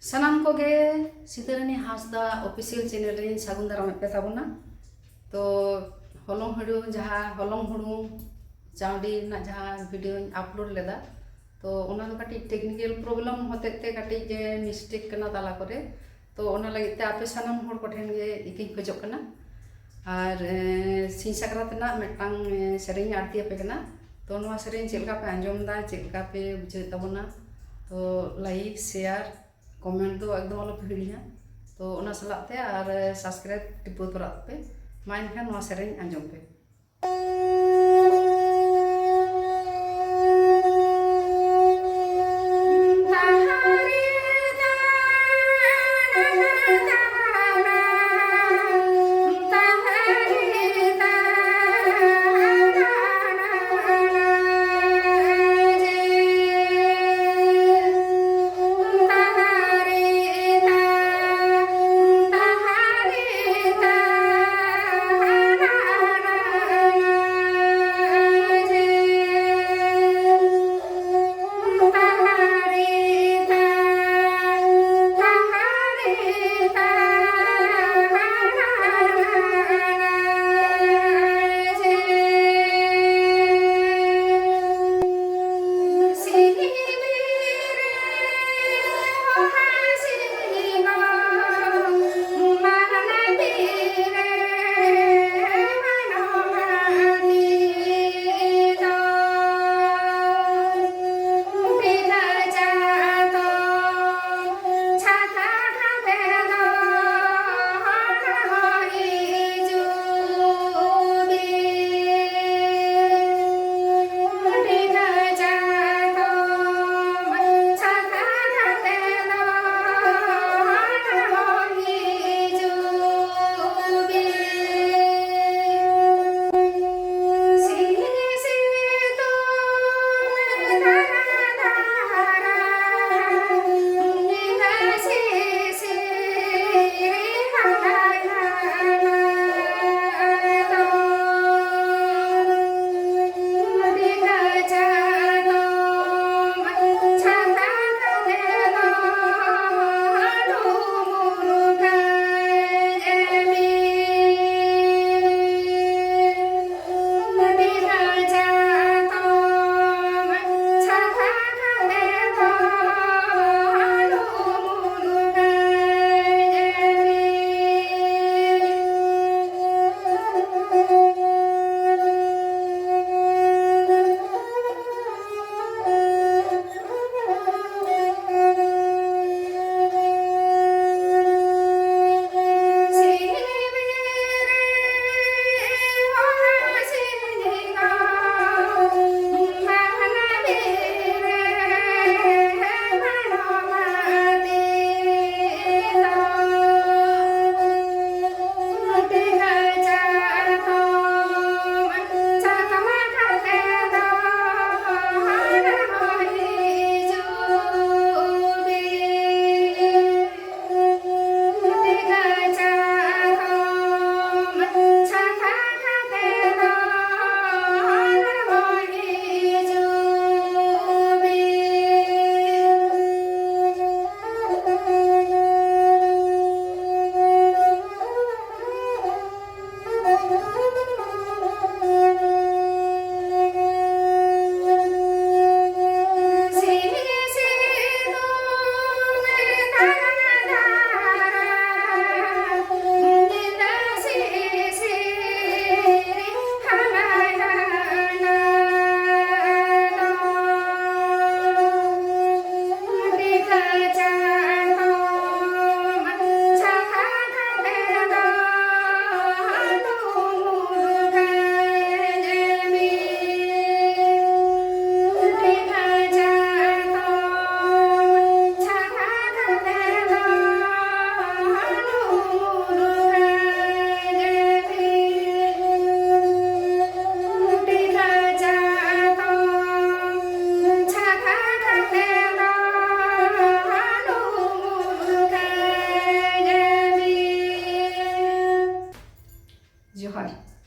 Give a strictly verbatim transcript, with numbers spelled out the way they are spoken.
ᱥᱟᱱᱟᱢ ᱠᱚᱜᱮ ᱥᱤᱛᱟᱹᱨᱟᱹᱱᱤ ᱦᱟᱸᱥᱫᱟ official channel ᱨᱮᱧ ᱥᱟᱹᱜᱩᱱ ᱫᱟᱨᱟᱢᱮᱫ ᱯᱮ ᱛᱟᱵᱚᱱᱟ᱾ ᱛᱚ ᱦᱚᱞᱚᱝ ᱦᱩᱲᱩᱝ, ᱡᱟᱦᱟᱸ ᱦᱚᱞᱚᱝ ᱦᱩᱲᱩᱝ ᱪᱟᱣᱰᱤ ᱨᱮᱱᱟᱜ ᱡᱟᱦᱟᱸ ᱵᱷᱤᱰᱤᱭᱳᱧ ᱟᱯᱞᱳᱰ ᱞᱮᱫᱟ, ᱛᱚ ᱚᱱᱟ ᱫᱚ ᱠᱟᱹᱴᱤᱡ ᱴᱮᱠᱱᱤᱠᱮᱞ ᱯᱨᱚᱵᱞᱮᱢ ᱦᱚᱛᱮᱡ ᱛᱮ ᱠᱟᱹᱴᱤᱡ ᱢᱤᱥᱴᱮᱠ ᱠᱟᱱᱟ ᱛᱟᱞᱟ ᱠᱚᱨᱮ᱾ ᱛᱚ ᱚᱱᱟ ᱞᱟᱹᱜᱤᱫ ᱛᱮ ᱟᱯᱮ ᱥᱟᱱᱟᱢ ᱦᱚᱲ ᱠᱚᱴᱷᱮᱱ ᱜᱮ ᱤᱠᱟᱹᱧ ᱠᱷᱚᱡᱚᱜ ᱠᱟᱱᱟ᱾ ᱟᱨ ᱥᱤᱧ ᱥᱟᱠᱨᱟᱛ ᱨᱮᱱᱟᱜ ᱢᱤᱫᱴᱟᱝ ᱥᱮᱨᱮᱧ ᱟᱹᱲᱛᱤ ᱟᱯᱮ ᱠᱟᱱᱟ᱾ ᱛᱚ ᱱᱚᱣᱟ ᱥᱮᱨᱮᱧ ᱪᱮᱫ ᱞᱮᱠᱟ ᱯᱮ ᱟᱸᱡᱚᱢ ᱮᱫᱟ, ᱪᱮᱫ ᱞᱮᱠᱟ ᱯᱮ ᱵᱩᱡᱷᱟᱹᱣᱮᱫ ᱛᱟᱵᱚᱱᱟ, ᱛᱚ ᱞᱟᱭᱤᱠ, ᱥᱮᱭᱟᱨ, ᱠᱚᱢᱮᱱᱴ ᱫᱚ ᱮᱠᱫᱚᱢ ᱟᱞᱚ ᱯᱮ ᱦᱤᱲᱤᱧᱟ᱾ ᱛᱚ ᱚᱱᱟ ᱥᱟᱞᱟᱜ ᱛᱮ ᱟᱨ ᱥᱟᱵᱥᱠᱨᱟᱭᱤᱵ ᱴᱤᱯᱟᱹᱣ ᱛᱚᱨᱟᱜ ᱯᱮ᱾ ᱢᱟ ᱮᱱᱠᱷᱟᱱ ᱱᱚᱣᱟ ᱥᱮᱨᱮᱧ ᱟᱸᱡᱚᱢ ᱯᱮ᱾